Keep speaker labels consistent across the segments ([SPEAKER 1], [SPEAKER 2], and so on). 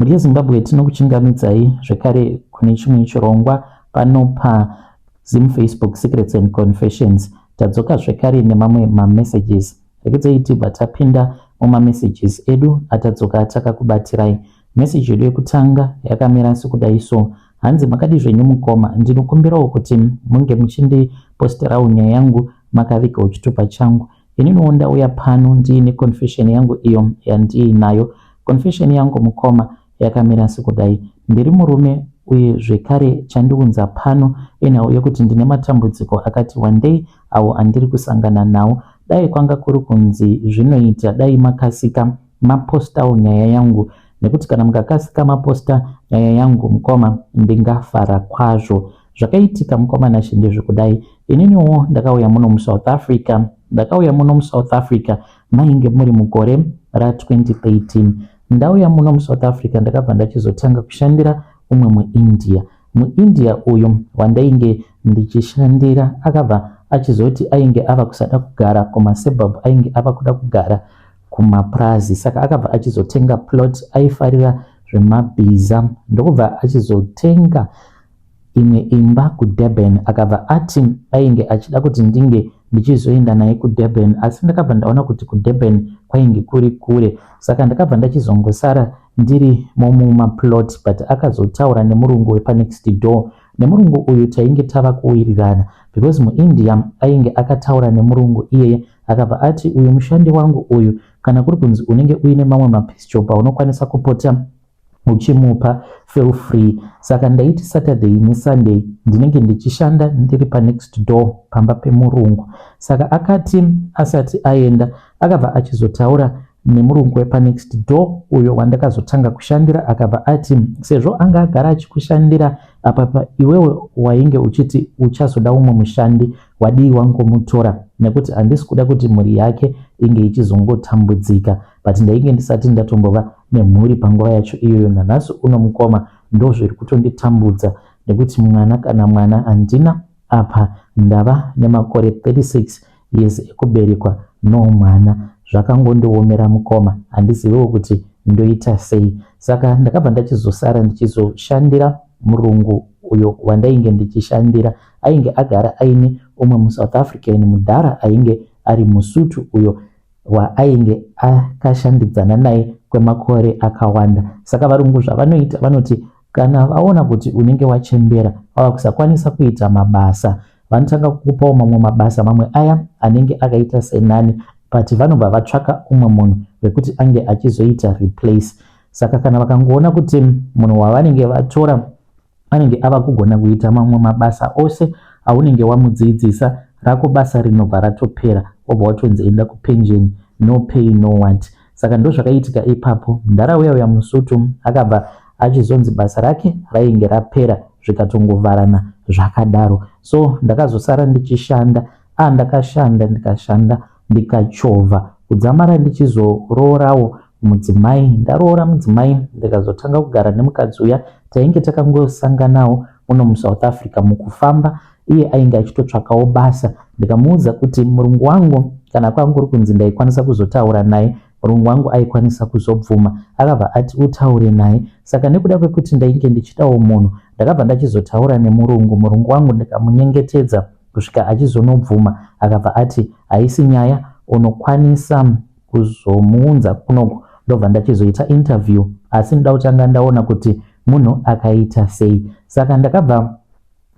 [SPEAKER 1] Mhuri yeZimbabwe, tinokuchingamidzai zvekare kune chimwe chirongwa pano paZim Facebook Secrets and Confessions. Tadzoka zvekare nemamwe mamessages. Regedzai tibva tapinda mumamessages edu atadzoka takakubatirai. Message yedu yekutanga yakamira sekudai so. Hanzi, "Makadi zvenyu mukoma? Ndinokumbirawo kuti munge muchindiposterawo nyaya yangu makavigawo chitupa changu. Ininiwo ndauya pano ndiine confession yangu iyo yandiinayo. Confession yangu, mukoma, yakamira sekudai. Ndiri murume, uye zvekare chandiunza pano inhau yekuti ndine matambudziko akati wandei awo andiri kusangana nawo. Dai kwanga kuri kunzi zvinoita, dai makasika mapostawo nyaya yangu, nekuti kana mukakasika maposta nyaya yangu, mukoma, ndingafara kwazvo." Zvakaitika, mukoma Nashe, ndezvekudai. Ininiwo ndakauya muno muSouth Africa. Ndakauya muno muSouth Africa mainge muri mugore ra2013. Ndauya muno muSouth Africa, ndakabva ndachizotanga kushandira umwe muIndia. MuIndia uyu wandainge ndichishandira akabva achizoti ainge ava kusada kugara kumasuburb, ainge ava kuda kugara kumapurazi. Saka akabva achizotenga plot. Aifarira zvemabhiza, ndokubva achizotenga imwe imba kuDurban. Akabva ati ainge achida kuti ndinge ndichizoenda naye kuDurban, asi ndakabva ndaona kuti kuDurban kwainge kuri kure, saka ndakabva ndachizongosara ndiri momumaplot. But akazotaura nemurungu wepanext door. Nemurungu uyu tainge tava kuwirirana, because muIndia ainge akataura nemurungu iyeye, akabva ati, "Uyu mushandi wangu uyu, kana kuri kunzi unenge uine mamwe mapiece job aunokwanisa kupota uchimupa, feel free." Saka ndaiti Saturday neSunday ndinenge ndichishanda ndiri panext door pamba pemurungu. Saka akati asati aenda, akabva achizotaura nemurungu wepanext door uyo wandakazotanga kushandira. Akabva ati, "Sezvo anga agara achikushandira apapa, iwewe wainge uchiti uchazoda umwe mushandi, wadii wangomutora, nekuti handisi kuda kuti mhuri yake inge ichizongotambudzika?" But ndainge ndisati ndatombova nemhuri panguva yacho iyoyo. Nanhasi uno, mukoma, ndozviri kutonditambudza, nekuti mwana, kana mwana handina. Apa ndava nemakore 36 years ekuberekwa, no mwana. Zvakangondiomera, mukoma, handiziviwo kuti ndoita sei. Saka ndakabva ndachizosara ndichizoshandira murungu uyo wandainge ndichishandira. Ainge agara aine umwe muSouth African mudhara ainge ari muSutu, uyo waainge akashandidzana naye kwemakore akawanda. Saka varungu zvavanoita, vanoti kana vaona kuti unenge wachembera, wava kusakwanisa kuita mabasa, vanotanga kukupawo mamwe mabasa, mamwe aya anenge akaita senani, but vanobva vatsvaka umwe munhu wekuti ange achizoita replace. Saka kana vakangoona kuti munhu wavanenge vatora anenge ava kugona kuita mamwe mabasa ose aunenge wamudzidzisa, rako basa rinobva ratopera, wobva watonzi enda kupension, no pay, no what. Saka ndozvakaitika ipapo. Mudhara uya uya muSutu akabva achizonzi basa rake rainge rapera, zvikatongovharana zvakadaro. So ndakazosara ndichishanda. Ndakashanda, ndikashanda, ndikachovha kudzamara ndichizoroorawo mudzimai. Ndaroora mudzimai, ndikazotanga kugara nemukadzi uya. Tainge takangosanganawo muno muSouth Africa mukufamba. Iye ainge achitotsvakawo basa. Ndikamuudza kuti murungu wangu, kana kwangu uri kunzi ndaikwanisa kuzotaura naye, murungu wangu aikwanisa kuzobvuma. Akabva ati utaure naye. Saka nekuda kwekuti ndainge ndichidawo munhu, ndakabva ndachizotaura nemurungu, murungu wangu, ndikamunyengetedza kusvika achizonobvuma. Akabva ati haisi nyaya, unokwanisa kuzomuunza kunoku, ndobva ndachizoita interview, asi ndoda kutanga ndaona kuti munhu akaita sei. Saka ndakabva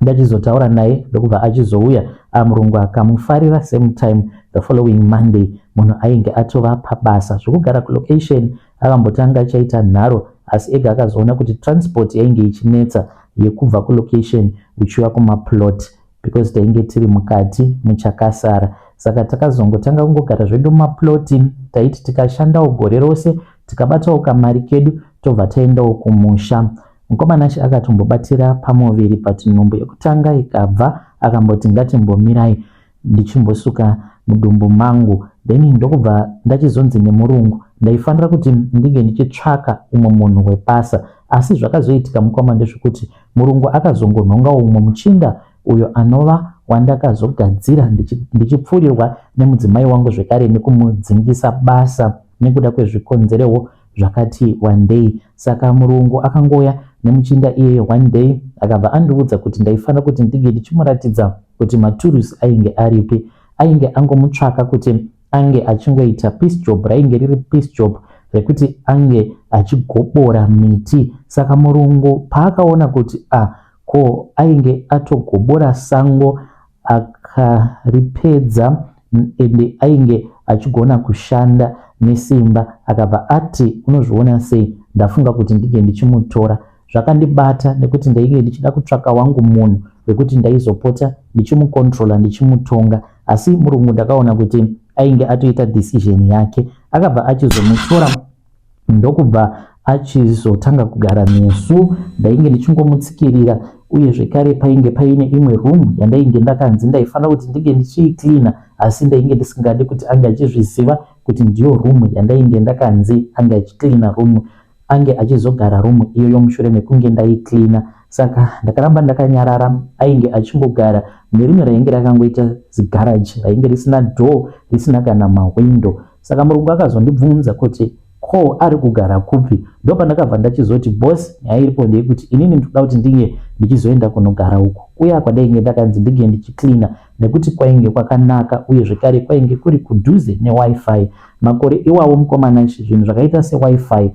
[SPEAKER 1] ndachizotaura naye, ndokubva achizouya. Murungu akamufarira. Same time the following Monday munhu ainge atova pabasa. Zvekugara kulocation akambotanga achaita nharo, asi ega akazoona kuti transport yainge ichinetsa yekubva kulocation uchiuya kumaplot, because tainge tiri mukati muchakasara. Saka takazongotanga kungogara zvedu mumaploti. Taiti tikashandawo gore rose, tikabatawo kamari kedu, tobva taendawo kumusha. Mukomana acho akatombobatira pamuviri, but nhumbu yekutanga ikabva, akamboti ngatimbomirai ndichimbosuka mudumbu mangu. Then ndokubva ndachizonzi nemurungu ndaifanira kuti ndinge ndichitsvaka umwe munhu webasa. Asi zvakazoitika, mukoma, ndezvekuti murungu akazongonhongawo umwe muchinda, uyo anova wandakazogadzira ndichipfuurirwa nemudzimai wangu zvekare nekumudzingisa basa nekuda kwezvikonzerewo. zvakati wandei. Saka murungu akangouya nemuchinda iyeye one day akabva andiudza kuti ndaifanira kuti ndinge ndichimuratidza kuti maturusi ainge aripi. Ainge angomutsvaka kuti ange achingoita piece job, rainge riri piece job rekuti ange achigobora miti. Saka murungu paakaona kuti a ko ainge atogobora sango akaripedza ende ainge achigona kushanda nesimba, akabva ati, unozviona sei, ndafunga kuti ndinge ndichimutora. Zvakandibata nekuti ndainge ndichida kutsvaka wangu munhu wekuti ndaizopota ndichimucontrola ndichimutonga, asi murungu ndakaona kuti ainge atoita decision yake. Akabva achizomutora ndokubva achizotanga kugara nesu. Ndainge ndichingomutsikirira, uye zvekare painge paine imwe room yandainge ndakanzi ndaifanira kuti ndinge ndichiicleana, asi ndainge ndisingadi kuti ange achizviziva kuti ndiyo room yandainge ndakanzi ange achicleana room, ange achizogara room iyoyo mushure mekunge ndaicleana. Saka ndakaramba ndakanyarara. Ainge achingogara nerimwe rainge rakangoita zigaraji rainge risina door, risina kana mahwindo. Saka murungu akazondibvunza kuti ko ari kugara kupi. Ndopandakabva ndachizoti, boss, nyaya iripo ndeyekuti inini ndikuda kuti ndinge ndichizoenda kunogara uku kuya kwandainge ndakanzi ndinge ndichicleana, nekuti kwainge kwakanaka uye zvekare kwainge kuri kudhuze neWiFi. Makore iwawo, mukomana, zvinhu zvakaita seWiFi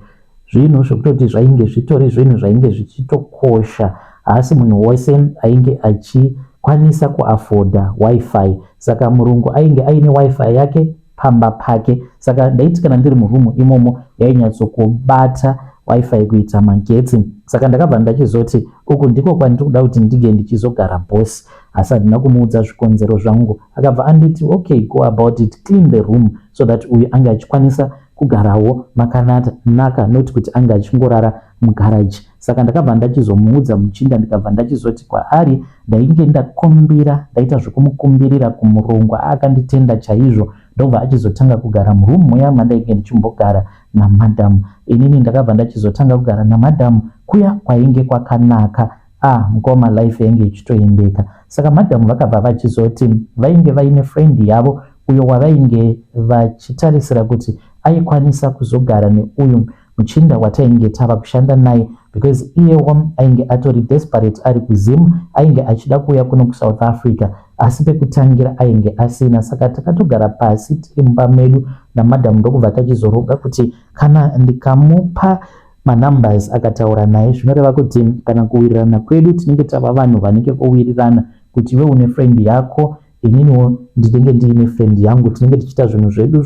[SPEAKER 1] zvinhu zvekutoti zvainge zvitori zvinhu zvainge zvichitokosha. Haasi munhu wose ainge achikwanisa kuafodha WiFi. Saka murungu ainge aine WiFi yake pamba pake, saka ndaiti kana ndiri murumu imomo yainyatsokubata WiFi kuita magetsi. Saka ndakabva ndachizoti, uku ndiko kwandiri kuda kuti ndinge ndichizogara, boss, asi handina kumuudza zvikonzero zvangu. Akabva anditi, okay, go about it, clean the room so that uyu ange achikwanisa kugarawo makanaka, not kuti ange achingorara mugaraji. Saka ndakabva ndachizomuudza muchinda, ndikabva ndachizoti kwaari ndainge ndakumbira, ndaita zvekumukumbirira kumurungu. Akanditenda chaizvo, ndobva achizotanga kugara murumu muya mandainge ndichimbogara namadhamu. Inini ndakabva ndachizotanga kugara namadhamu kuya kwainge kwakanaka. Ah, mukoma, life yainge ichitoendeka. Saka madhamu vakabva vachizoti vainge vaine friend yavo uyo wavainge vachitarisira kuti aikwanisa kuzogara neuyu muchinda watainge tava kushanda naye, because iyewo ainge atori desperate, ari kuZim, ainge achida kuuya kuno kuSouth Africa, asi pekutangira ainge asina. Saka takatogara pasi tiri mumba medu namadhamu, ndokubva tachizoroga kuti kana ndikamupa manumbers akataura naye, zvinoreva kuti kana kuwirirana kwedu tinenge tava vanhu vanenge vowirirana kuti iwe une friend yako, ininiwo ndinenge ndiine friend yangu, tinenge tichiita zvinhu zvedu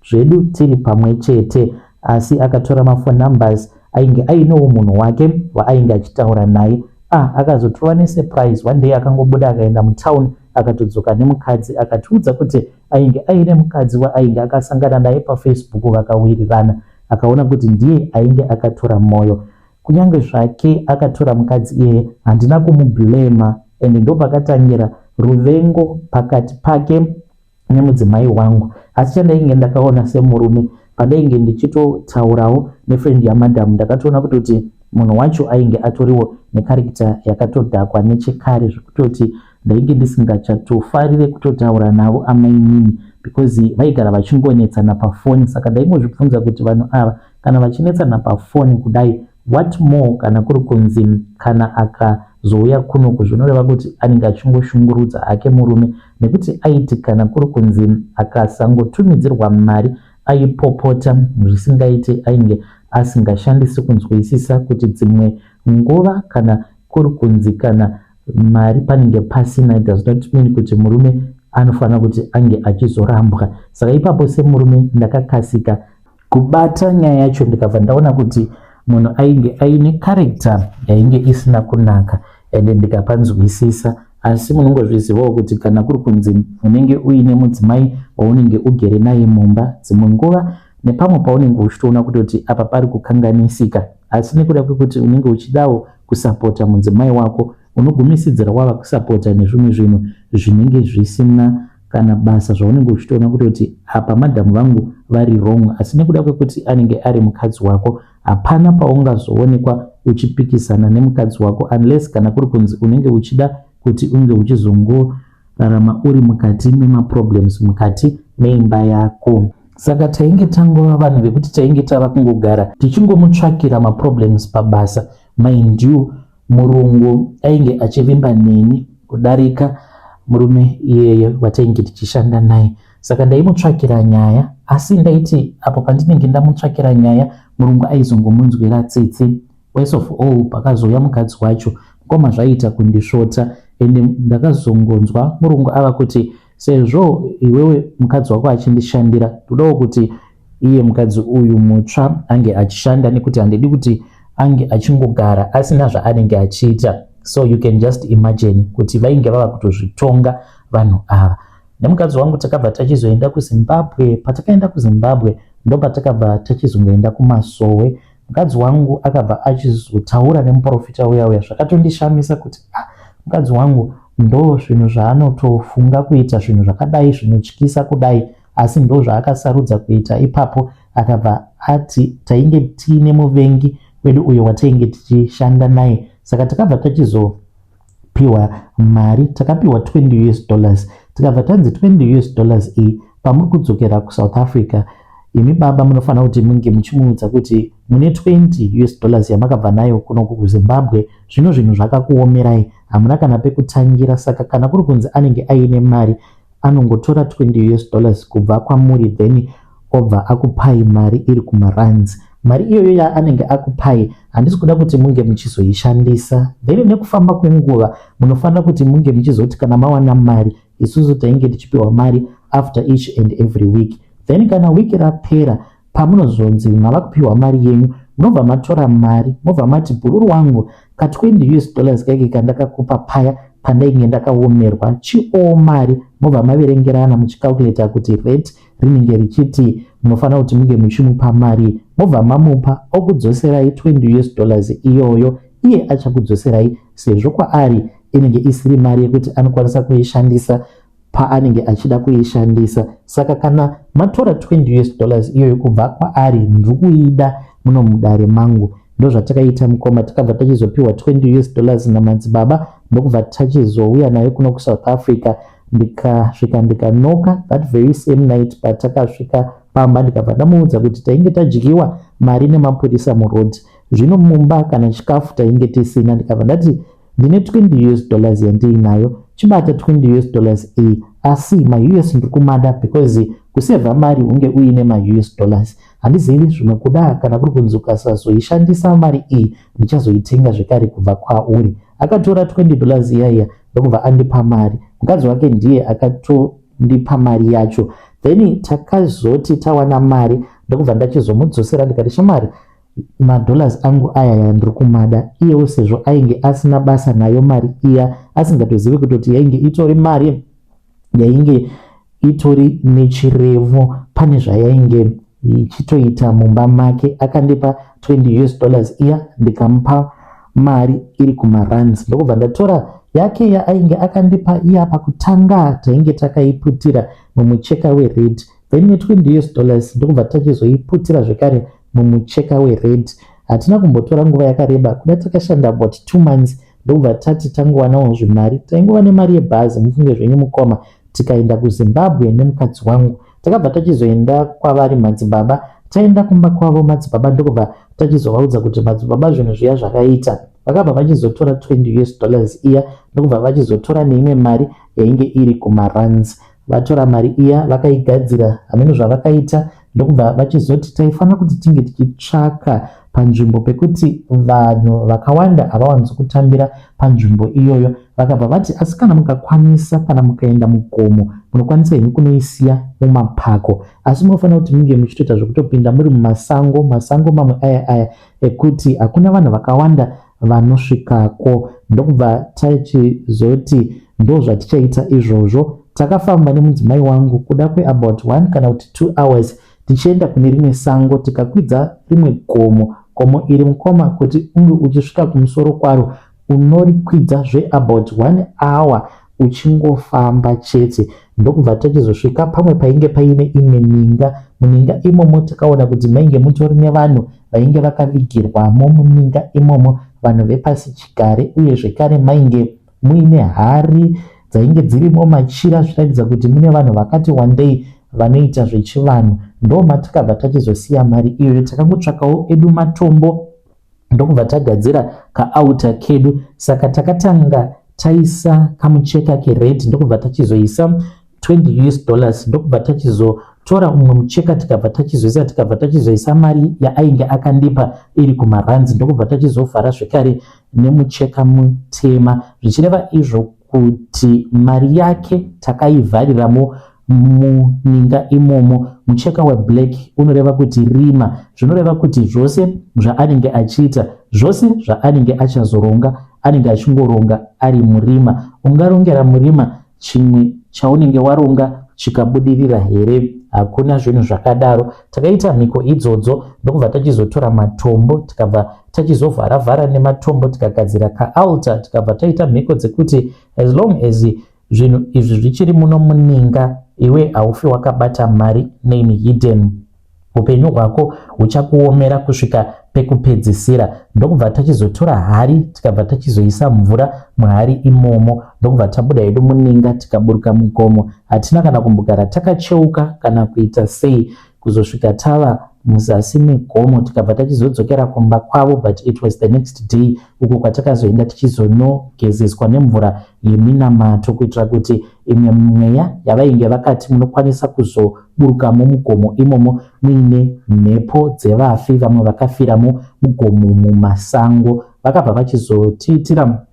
[SPEAKER 1] zvedu tiri pamwe chete. Asi akatora maphone numbers, ainge ainewo munhu wake waainge achitaura naye. Ah, akazotorwa nesurprise one day, akangobuda akaenda mutown, akatodzoka nemukadzi, akatiudza kuti ainge aine mukadzi waainge akasangana naye paFacebook, vakawirirana, akaona kuti ndiye ainge akatora mwoyo. Kunyange zvake akatora mukadzi iyeye, handina kumublema, ende ndopakatangira ruvengo pakati pake nemudzimai wangu. Asi chandainge ndakaona semurume, pandainge ndichitotaurawo nefriend yamadhamu, ndakatoona kutoti munhu wacho ainge atoriwo necharacter yakatodhakwa nechekare, zvekutoti ndainge ndisingachatofarire kutotaura navo amainini, because vaigara vachingonetsana pafoni. Saka ndaingozvibvunza kuti vanhu ava kana vachinetsana pafoni kudai, what more kana kuri kunzi kana akazouya kunoku, zvinoreva kuti anenge achingoshungurudza hake murume, nekuti aiti kana kuri kunzi akasangotumidzirwa mari aipopota zvisingaiti. Ainge asingashandisi kunzwisisa kuti dzimwe nguva kana kuri kunzi kana mari panenge pasina, it does not mean kuti murume anofanira kuti ange achizorambwa. Saka ipapo semurume ndakakasika kubata nyaya yacho, ndikabva ndaona kuti munhu ainge aine character yainge isina kunaka, ende ndikapanzwisisa. Asi munongozvizivawo kuti kana kuri kunzi unenge uine mudzimai waunenge ugere naye mumba, dzimwe nguva nepamwe paunenge uchitoona kutoti apa pari kukanganisika, asi nekuda kwekuti unenge uchidawo kusapota mudzimai wako, unogumisidzira wava kusapota nezvimwe zvinhu zvinenge zvisina kana basa, zvaunenge uchitoona kutoti apa madhamu vangu vari wrong. Asi nekuda kwekuti anenge ari mukadzi wako, hapana paungazoonekwa uchipikisana nemukadzi wako, unless kana kuri kunzi unenge uchida kuti unge uchizongorarama uri mukati memaproblems mukati meimba yako. Saka tainge tangova vanhu vekuti tainge tava kungogara tichingomutsvakira maproblems pabasa. Mind you, murungu ainge achivimba neni kudarika murume iyeye watainge tichishanda naye. Saka ndaimutsvakira nyaya, asi ndaiti apo pandinenge ndamutsvakira nyaya, murungu aizongomunzwira tsitsi. Worse of all, pakazouya mukadzi wacho, mukoma, zvaiita kundisvota. Ende ndakazongonzwa murungu ava kuti, "Sezvo iwewe mukadzi wako achindishandira, ndodawo kuti iye mukadzi uyu mutsva ange achishanda, nekuti handidi kuti ange achingogara asina zvaanenge achiita." So you can just imagine kuti vainge vava kutozvitonga vanhu ava. Nemukadzi wangu takabva tachizoenda kuZimbabwe. Patakaenda kuZimbabwe, ndopatakabva tachizongoenda kumasowe. Mukadzi wangu akabva achizotaura nemuprofita uya uya. Zvakatondishamisa kuti, ah, mukadzi wangu ndo zvinhu zvaanotofunga kuita, zvinhu zvakadai zvinotyisa kudai, asi ndo zvaakasarudza kuita ipapo. Akabva ati tainge tiine muvengi wedu uyo watainge tichishanda naye. Saka takabva tachizopiwa mari, takapiwa 20 US dollars. Tikabva tanzi 20 US dollars iyi, pamuri kudzokera kuSouth Africa, imi baba munofanira kuti munge muchimuudza kuti mune 20 US dollars yamakabva nayo kunoku kuZimbabwe. Zvino zvinhu zvakakuomerai, hamuna kana pekutangira. Saka kana kuri kunzi anenge aine mari, anongotora 20 US dollars kubva kwamuri, then obva akupai mari iri kumarands. Mari iyoyo yaanenge akupai, handisi kuda kuti munge muchizoishandisa. Then nekufamba kwenguva munofanira kuti munge muchizoti kana mawana mari, isusu tainge tichipiwa mari after each and every week, then kana wiki rapera, pamunozonzi mava kupiwa mari yenyu, munobva matora mari, mobva mati, "Bhururu wangu, ka20 US dollars kaike kandakakupa paya pandainge ndakaomerwa, chioo mari." Mobva maverengerana muchicalculata kuti rate rinenge richiti munofanira kuti munge muchimupa mari. Mobva mamupa, okudzoserai 20 US dollars iyoyo. Iye achakudzoserai, sezvo kwaari inenge isiri mari yekuti anokwanisa kuishandisa paanenge achida kuishandisa. Saka kana matora 20 US dollars iyoyo kubva kwaari, ndiri kuida muno mudare mangu. Ndozvatakaita, mukoma. Takabva tachizopiwa 20 US dollars namadzibaba, ndokubva tachizouya nayo kuno kuSouth Africa. Ndikasvika ndikanoka that very same night. Patakasvika pamba, ndikabva ndamuudza kuti tainge tadyiwa mari nemapurisa muroad, zvino mumba kana chikafu tainge tisina. Ndikabva ndati, "Ndine 20 US dollars yandiinayo, chibata 20 US dollars iyi, asi maUS ndiri kumada, because kusevha mari hunge uine maUS dollars. Handizivi zvimwe kuda kana kuri kunzi ukasazoishandisa mari iyi, ndichazoitenga zvekare kubva kwauri." Akatora 20 dollars iyaiya, ndokubva andipa mari. Mukadzi wake ndiye akatondipa mari yacho. Then takazoti tawana mari, ndokubva ndachizomudzosera. Ndikati, "Shamwari, madollars angu aya yandiri kumada." Iyewo sezvo ainge asina basa nayo mari iya, asingatozivi kutoti yainge itori mari yainge itori nechirevo pane zvayainge ichitoita mumba make, akandipa 20 US dollars iya, ndikamupa mari iri kumarands. Ndokubva ndatora yake yaainge akandipa iya pakutanga, tainge takaiputira mumucheka wered, then ne20 US dollars, ndokubva tachizoiputira zvekare mumucheka wered. Hatina kumbotora nguva yakareba kuda, takashanda about 2 months, ndokubva tati tangowanawo zvimari. Taingova nemari yebhazi, mufunge zvenyu, mukoma. Tikaenda kuZimbabwe nemukadzi wangu. Takabva tachizoenda kwavari madzibaba. Taenda kumba kwavo madzibaba, ndokubva tachizovaudza kuti, "Madzibaba, zvinhu zviya zvakaita." Vakabva vachizotora 20 US dollars iya, ndokubva vachizotora neimwe mari yainge iri kumarands. Vatora mari iya, vakaigadzira, hameno zvavakaita, ndokubva vachizoti taifanira kuti tinge tichitsvaka panzvimbo pekuti vanhu vakawanda havawanzi kutambira panzvimbo iyoyo. Vakabva vati, "Asi kana mukakwanisa, kana mukaenda mugomo, munokwanisa henyu kunoisiya mumapako, asi munofanira kuti munge muchitoita zvekutopinda muri mumasango, masango mamwe aya aya ekuti hakuna vanhu vakawanda vanosvikako." Ndokubva tachizoti ndo zvatichaita izvozvo. Takafamba nemudzimai wangu kuda kweabout 1 kana kuti 2 hours tichienda kune rimwe sango. Tikakwidza rimwe gomo. Gomo iri, mukoma, kuti unge uchisvika kumusoro kwaro, unorikwidza zveabout one hour uchingofamba chete. Ndokubva tachizosvika pamwe painge paine imwe ninga. Muninga imomo takaona kuti mainge mutori nevanhu vainge vakavigirwamo muninga imomo, vanhu vepasi chigare. Uye zvekare mainge muine hari dzainge dzirimo, machira, zviratidza kuti mune vanhu vakati wandei. vanoita zvechivanhu. Ndomatakabva tachizosiya mari iyoyo, takangotsvakawo edu matombo ndokubva tagadzira kaaltar kedu. Saka takatanga taisa kamucheka kered, ndokubva tachizoisa 20 US dollars, ndokubva tachizotora umwe mucheka, tikabva tachizoisa, tikabva tachizoisa mari yaainge akandipa iri kumaranzi, ndokubva tachizovhara zvekare nemucheka mutema, zvichireva izvo kuti mari yake takaivhariramo muninga imomo. Mucheka weblack unoreva kuti rima, zvinoreva kuti zvose zvaanenge achiita, zvose zvaanenge achazoronga, anenge achingoronga ari murima. Ungarongera murima chimwe chaunenge waronga chikabudirira here? Hakuna zvinhu zvakadaro. Takaita mhiko idzodzo, ndokubva tachizotora matombo, tikabva tachizovhara-vhara nematombo, tikagadzira kaaltar, tikabva taita mhiko dzekuti as long as zvinhu izvi zvichiri muno muninga, iwe haufi wakabata mari name hidden, upenyu hwako huchakuomera kusvika pekupedzisira. Ndokubva tachizotora hari, tikabva tachizoisa mvura muhari imomo, ndokubva tabuda hedu muninga, tikaburuka mugomo. Hatina kana kumbogara takacheuka kana kuita sei kuzosvika tava muzasi megomo, tikabva tachizodzokera kumba kwavo. But it was the next day uko kwatakazoenda tichizonogezeswa nemvura yeminamato, kuitira kuti imwe mweya yavainge vakati munokwanisa kuzoburukamo mugomo imomo muine mhepo dzevafi, vamwe vakafiramo mugomo mumasango, vakabva vachizotiitira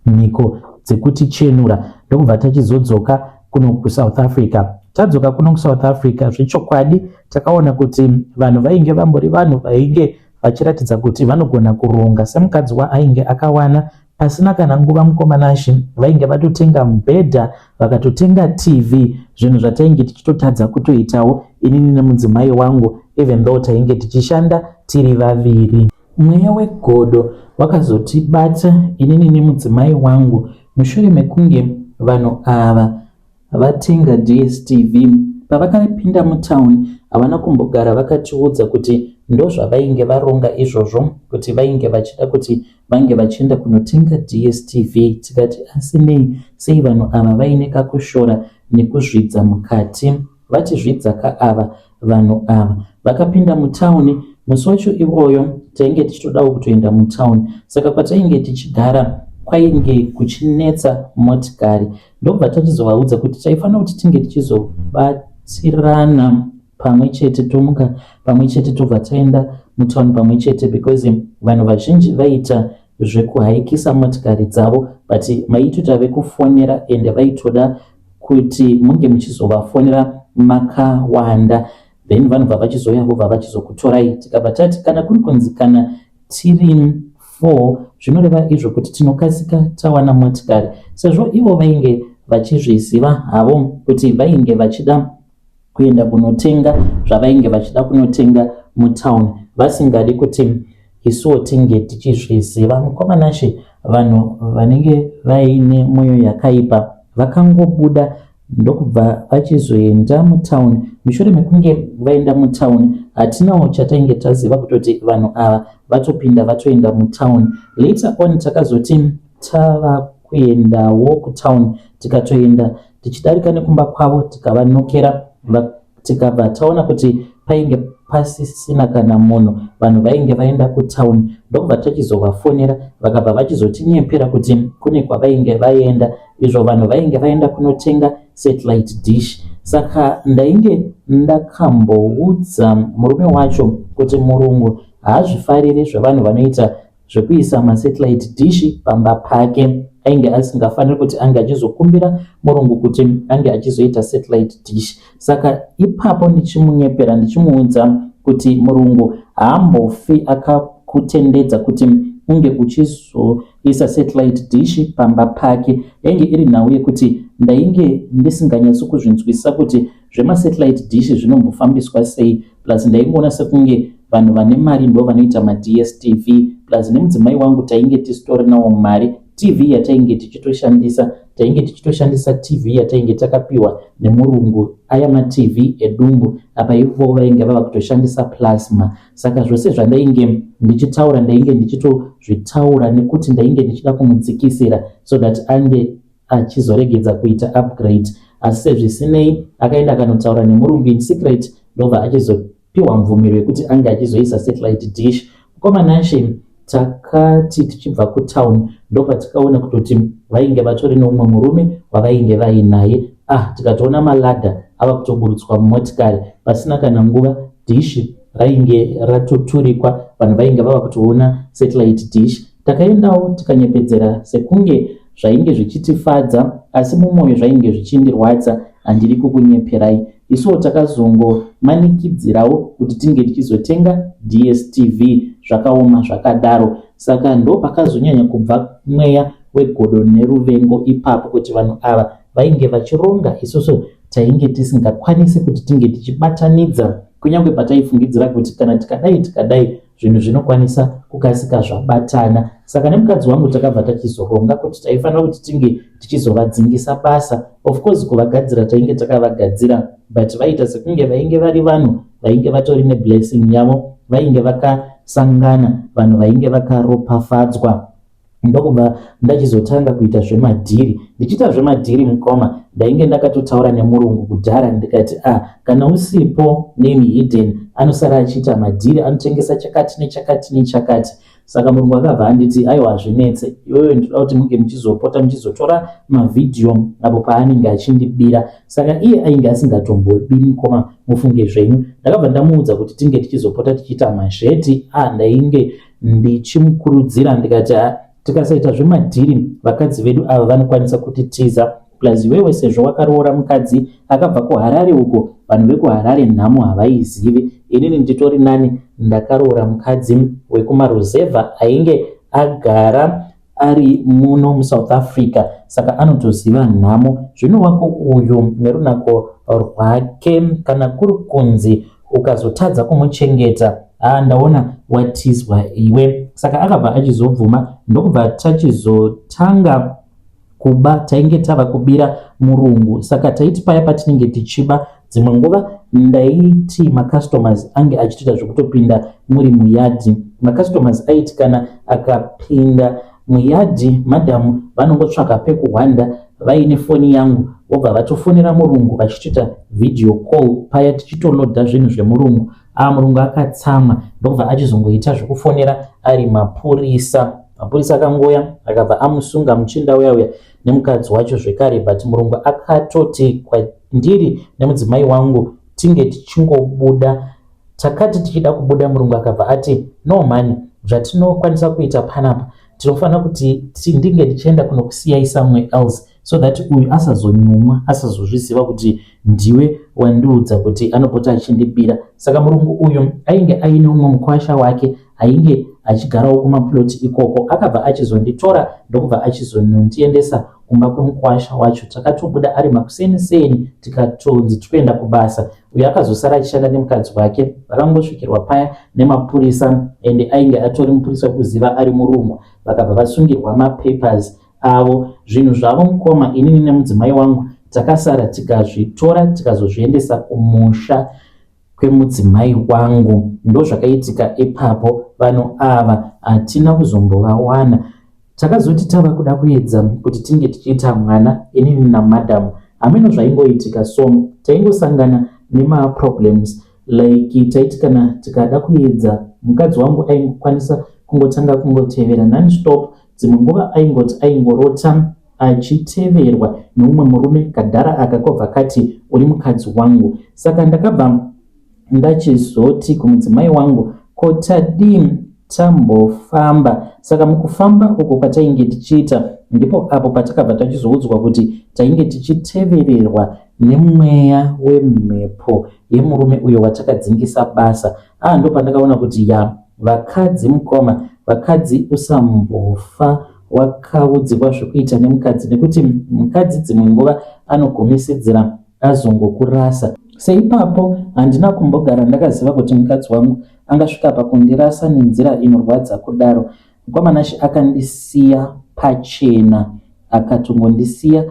[SPEAKER 1] mhiko dzekutichenura, ndokubva tachizodzoka kuno kuSouth Africa. Tadzoka kuno kuSouth Africa, zvechokwadi takaona kuti vanhu vainge vambori vanhu vainge vachiratidza kuti vanogona kuronga. Semukadzi waainge akawana, pasina kana nguva, mukomanashi, vainge vatotenga mubhedha, vakatotenga TV, zvinhu zvatainge tichitotadza kutoitawo inini nemudzimai wangu, even though tainge tichishanda tiri vaviri. Mweya wegodo wakazotibata inini nemudzimai wangu mushure mekunge vanhu ava vatenga DStv. Pavakapinda mutauni, havana kumbogara vakatiudza kuti ndozvavainge varonga izvozvo, kuti vainge vachida kuti vange vachienda kunotenga DStv. Tikati, asi nei, sei vanhu ava vaine kakushora nekuzvidza mukati? Vachizvidza kaava vanhu ava. Vakapinda mutauni musi wacho iwoyo, tainge tichitodawo kutoenda mutauni, saka kwatainge tichigara kwainge kuchinetsa motikari. Ndobva tachizovaudza kuti taifanira kuti tinge tichizobatsirana pamwe chete, tomuka pamwe chete, tobva taenda mutauni pamwe chete, because vanhu vazhinji vaita zvekuhaikisa motikari dzavo, but maitoita vekufonera, ende vaitoda kuti munge muchizovafonera makawanda, then vanobva vachizouya, vobva vachizokutorai. Tikabva tati kana kuri kunzi kana tiri 4, zvinoreva izvo kuti tinokasika tawana motikari, sezvo ivo vainge vachizviziva havo kuti vainge vachida kuenda kunotenga zvavainge vachida kunotenga mutauni, vasingadi kuti isuwo tinge tichizviziva. Mukomanashe, vanhu vanenge vaine mwoyo yakaipa vakangobuda, ndokubva vachizoenda mutauni. Mushure mekunge vaenda mutauni, hatinawo chatainge taziva kutoti vanhu ava vatopinda, vatoenda mutauni. Later on takazoti tava kuendawo kutauni, tikatoenda tichidarika nekumba kwavo, tikavanokera, tikabva taona kuti painge pasisina kana munhu, vanhu vainge vaenda kutauni. Ndokubva tachizovafonera, vakabva vachizotinyepera kuti kune kwavainge vaenda, izvo vanhu vainge vaenda kunotenga satellite dish. Saka ndainge ndakamboudza murume wacho kuti murungu haazvifariri zvevanhu vanoita zvekuisa masatellite dish pamba pake. Ainge asingafaniri kuti ange achizokumbira murungu kuti ange achizoita satellite dish. Saka ipapo ndichimunyepera, ndichimuudza kuti murungu haambofi akakutendedza kuti unge uchizoisa satellite dish pamba pake, yainge iri nhau yekuti ndainge ndisinganyatsi kuzvinzwisisa kuti zvemasatellite dish zvinombofambiswa sei. Plus ndaingoona sekunge vanhu vane mari ndo vanoita maDStv. Plus nemudzimai wangu tainge tisitorinawo mari. TV yatainge tichitoshandisa, tainge tichitoshandisa TV yatainge takapiwa nemurungu, aya maTV edumbu. Apa ivo vainge vava kutoshandisa plasma. Saka zvose zvandainge ndichitaura, ndainge ndichitozvitaura nekuti ndainge ndichida kumudzikisira so that ange achizoregedza kuita upgrade. Asi sezvisinei akaenda akanotaura nemurungu in secret, ndobva achizopiwa mvumiro yekuti ange achizoisa satellite dish. Mukoma Nashe, takati tichibva kutown ndopatikaona kutoti vainge vatori neumwe murume wavainge vainaye. Ah, tikatoona maladha ava kutoburutswa mumotikari. Pasina kana nguva dhishi rainge ratoturikwa, vanhu vainge vava kutoona satellite dish. Takaendawo tikanyepedzera sekunge zvainge zvichitifadza, asi mumwoyo zvainge zvichindirwadza, handiri kukunyeperai. Isuwo takazongomanikidzirawo kuti tinge tichizotenga DSTV, zvakaoma zvakadaro. Saka ndopakazonyanya kubva mweya wegodo neruvengo ipapo, kuti vanhu ava vainge vachironga, isusu tainge tisingakwanisi kuti tinge tichibatanidza, kunyange pataifungidzira kuti kana tikadai tikadai zvinhu zvinokwanisa kukasika zvabatana. Saka nemukadzi wangu takabva tachizoronga kuti taifanira kuti tinge tichizovadzingisa basa. Of course kuvagadzira tainge takavagadzira, but vaita sekunge vainge vari vanhu vainge vatori neblessing yavo, vainge vakasangana vanhu vainge vakaropafadzwa. Ndokubva ndachizotanga kuita zvemadhiri. Ndichiita zvemadhiri mukoma, ndainge ndakatotaura nemurungu kudhara, ndikati a ah, kana usipo name hidden anosara achiita madhiri, anotengesa chakati nechakati nechakati. Saka murungu akabva anditi aiwa, hazvinetse iwewe, ndinoda kuti munge muchizopota muchizotora mavhidhiyo apo paanenge achindibira. Saka iye ainge asingatombobi mukoma, mufunge zvenyu. Ndakabva ndamuudza kuti tinge tichizopota tichiita mazheti. A ah, ndainge ndichimukurudzira ndikati tikasaita zvemadhiri vakadzi vedu ava vanokwanisa kutitiza, plus iwewe sezvo wakaroora mukadzi akabva kuHarare uko, vanhu vekuHarare nhamo havaizivi. Inini nditori nani, ndakaroora mukadzi wekumaruzevha ainge agara ari muno muSouth Africa, saka anotoziva nhamo. Zvino wako uyu nerunako rwake, kana kuri kunzi ukazotadza kumuchengeta, haa ndaona watizwa iwe. Saka akabva achizobvuma, ndokubva tachizotanga kuba. Tainge tava kubira murungu, saka taiti paya patinenge tichiba, dzimwe nguva ndaiti macustomers ange achitoita zvekutopinda muri muyadhi. Macustomers aiti kana akapinda muyadhi, madhamu vanongotsvaka pekuhwanda vaine foni yangu, vobva vatofonera murungu vachitoita video call paya tichitolodha zvinhu zvemurungu. A murungu akatsamwa, ndokubva achizongoita zvekufonera ari mapurisa. Mapurisa akangoya akabva amusunga muchinda uya uya nemukadzi wacho zvekare, but murungu akatoti kwandiri nemudzimai wangu tinge tichingobuda. Takati tichida kubuda, murungu akabva ati no mani, zvatinokwanisa kuita panapa, tinofanira kuti ndinge ndichienda kunokusiyai somewhere else so that uyu asazonyumwa, asazozviziva kuti ndiwe wandiudza kuti anopota achindibira. Saka murungu uyu ainge aine umwe mukwasha wake ainge achigarawo kumaploti ikoko, akabva achizonditora ndokubva achizonondiendesa kumba kwemukwasha wacho. Takatobuda ari makuseni seni, tikatonzi tikuenda kubasa. Uyo akazosara achishanda nemukadzi wake vakangosvikirwa paya nemapurisa, ende ainge atori mupurisa wekuziva ari murungu. Vakabva vasungirwa mapapers avo, zvinhu zvavo mukoma, inini nemudzimai wangu takasara tikazvitora tikazozviendesa kumusha kwemudzimai wangu. Ndozvakaitika ipapo, vanhu ava hatina kuzombovawana. Takazoti tava kuda kuedza kuti tinge tichiita mwana inini namadam, hameno zvaingoitika, so taingosangana nemaproblems. Like taiti kana tikada kuedza, mukadzi wangu aingokwanisa kungotanga kungotevera nonstop. Dzimwe nguva aingoti aingorota achiteverwa neumwe murume, kadhara aka kobva kati uri mukadzi wangu. Saka ndakabva ndachizoti kumudzimai wangu, ko tadii tambofamba? Saka mukufamba uko kwatainge tichiita, ndipo apo patakabva tachizoudzwa kuti tainge tichitevererwa nemweya wemhepo yemurume uyo watakadzingisa basa. Ah, ndopandakaona kuti ya vakadzi mukoma, vakadzi usambofa wakaudzirwa zvekuita nemukadzi, nekuti mukadzi dzimwe nguva anogumisidzira azongokurasa. Seipapo handina kumbogara ndakaziva kuti mukadzi wangu angasvika pakundirasa nenzira inorwadza kudaro. Mukoma Nashe, akandisiya pachena, akatongondisiya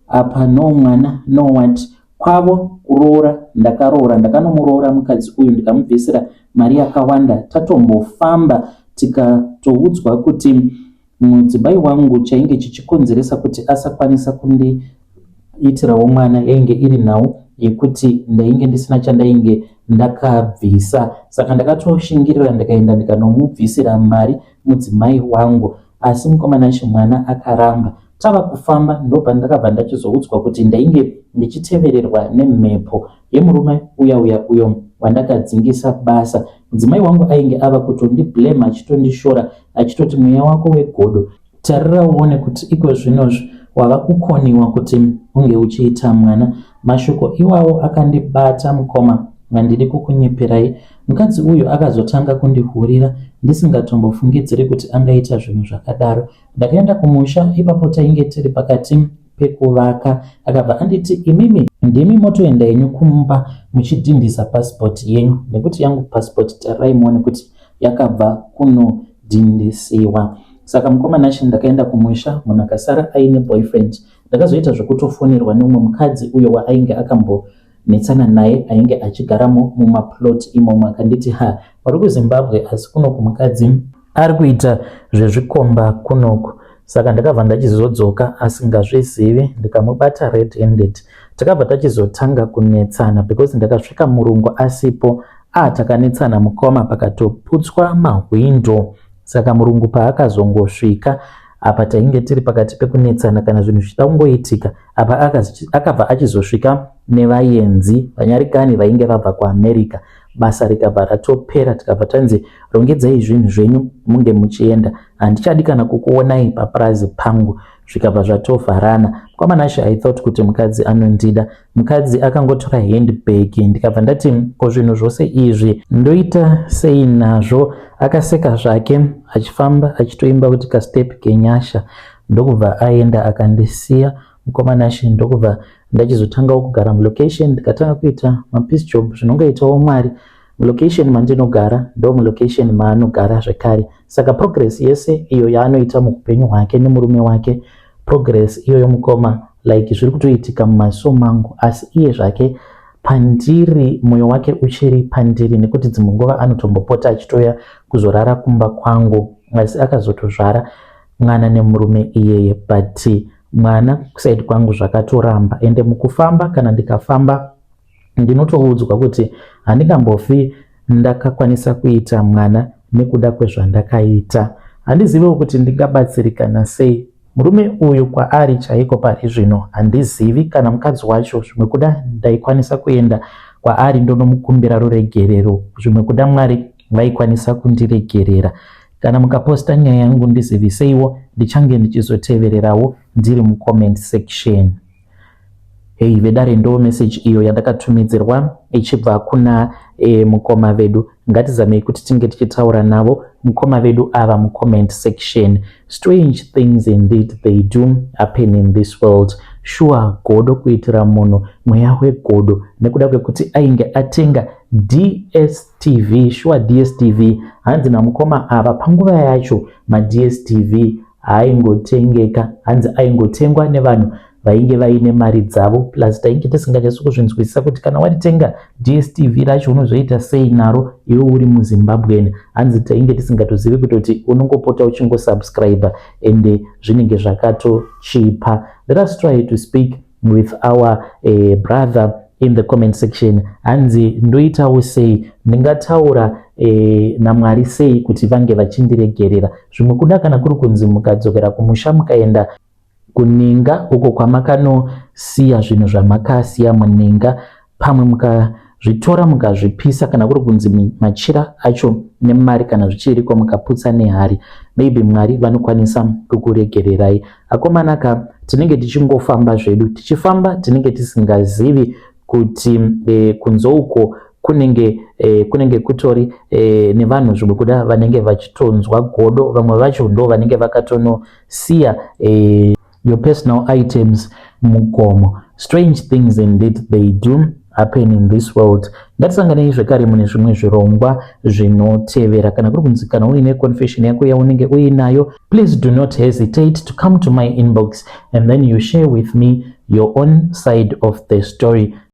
[SPEAKER 1] apa, no mwana, no what. Kwavo kuroora, ndakaroora, ndakanomuroora mukadzi uyu ndikamubvisira mari yakawanda. Tatombofamba tikatoudzwa kuti mudzimai wangu chainge chichikonzeresa kuti asakwanisa Itirawo mwana yainge iri nhau yekuti ndainge ndisina chandainge ndakabvisa, saka ndakatoshingirira ndikaenda ndikanomubvisira mari mudzimai wangu. Asi mukomana mwana akaramba. Tava kufamba ndopandakabva ndachizoudzwa kuti ndainge ndichitevererwa nemhepo yemurume uya uya uyo wandakadzingisa basa. Mudzimai wangu ainge ava kutondiblame, achitondishora, achitoti, "Mweya wako wegodo, tarira uone kuti iko zvinozvi wava kukoniwa kuti unge uchiita mwana." Mashoko iwawo akandibata mukoma, handidi kukunyeperai. Mukadzi uyu akazotanga kundihurira ndisingatombofungidziri kuti angaita zvinhu zvakadaro. Ndakaenda kumusha, ipapo tainge tiri pakati pekuvaka. Akabva anditi, "Imimi ndimi motoenda henyu kumba muchidhindisa pasipoti yenyu, nekuti yangu pasipoti tarirai muone kuti yakabva kunodhindisiwa." Saka mukoma Nashe, ndakaenda kumusha, munhu akasara aine boyfriend. Ndakazoita zvekutofonerwa neumwe mukadzi uyo waainge akambonetsana naye, ainge achigaramo mumaplot imomo. Akanditi, "Ha, uri kuZimbabwe, asi kunoku mukadzi ari kuita zvezvikomba kunoku." Saka ndakabva ndachizodzoka asingazvizivi, ndikamubata red handed. Takabva tachizotanga kunetsana because ndakasvika murungu asipo. A, takanetsana mukoma, pakatoputswa mahwindo. Saka murungu paakazongosvika, apa tainge tiri pakati pekunetsana, kana zvinhu zvichida kungoitika apa, akabva achizosvika nevaenzi vanyarikani vainge vabva kuAmerica. Basa rikabva ratopera, tikabva tanzi, "Rongedzai zvinhu zvenyu munge muchienda, handichadi kana kukuonai papurazi pangu." Zvikabva zvatovharana. Kwamanashe, I thought kuti mukadzi anondida. Mukadzi akangotora handbag. Ndikabva ndati, "Ko zvinhu zvose izvi ndoita sei nazvo?" Akaseka zvake achifamba achitoimba kuti kastep kenyasha, ndokubva aenda akandisiya mukomanashe. Ndokubva ndachizotangawo kugara mulocation, ndikatanga kuita mapiece job zvinongoitawo Mwari. Mulocation mandinogara ndo mulocation maanogara zvekare. Saka progress yese iyo yaanoita muupenyu hwake nemurume wake, progress iyoyo mukoma, like zviri kutoitika mumaso mangu. Asi iye zvake pandiri, mwoyo wake uchiri pandiri, nekuti dzimwe nguva anotombopota achitoya kuzorara kumba kwangu. Asi akazotozvara mwana nemurume iyeye, but mwana kuside kwangu zvakatoramba. Ende mukufamba, kana ndikafamba, ndinotoudzwa kuti handingambofi ndakakwanisa kuita mwana nekuda kwezvandakaita. Handiziviwo kuti ndingabatsirikana sei. Murume uyu kwaari chaiko pari zvino handizivi, kana mukadzi wacho. Zvimwe kuda ndaikwanisa kuenda kwaari ndonomukumbira ruregerero, zvimwe kuda Mwari vaikwanisa kundiregerera. Kana mukaposta nyaya yangu, ndiziviseiwo, ndichange ndichizotevererawo ndiri mucomment section. Hei vedare, ndo message iyo yandakatumidzirwa ichibva kuna mukoma vedu. Ngatizamei kuti tinge tichitaura navo mukoma vedu ava mucomment section. Strange things indeed, they do happen in this world. Sure, godo, kuitira munhu mweya wegodo nekuda kwekuti ainge atenga DStv. Sure, DStv, hanzi namukoma ava, panguva yacho maDStv haaingotengeka, hanzi aingotengwa nevanhu vainge vaine mari dzavo. Plus tainge tisinganyatsi kuzvinzwisisa kuti kana waritenga DStv racho unozoita sei naro iwe uri muZimbabwen. Hanzi tainge tisingatozivi kutoti unongopota uchingosubscribe, ende zvinenge zvakatochipa. Let us try to speak with our brother in the comment section. Hanzi, "Ndoitawo sei? Ndingataura naMwari sei kuti vange vachindiregerera?" Zvimwe kuda kana kuri kunzi mukadzokera kumusha, mukaenda kuninga uko kwamakanosiya zvinhu zvamakasiya muninga, pamwe mukazvitora mukazvipisa, kana kuri kunzi machira acho nemari kana zvichiriko, mukaputsa nehari, maybe Mwari vanokwanisa kukuregererai. Akomana ka, tinenge tichingofamba zvedu, tichifamba tinenge tisingazivi kuti kunze uko kunenge kutori nevanhu zvimwe kuda vanenge vachitonzwa godo. Vamwe vacho ndo vanenge vakatonosiya your personal items mugomo. Strange things indeed, they do happen in this world. Ngatisanganei zvekare mune zvimwe zvirongwa zvinotevera. Kana kuri kunzi kana uine confession yako yaunenge uinayo, please do not hesitate to come to my inbox and then you share with me your own side of the story.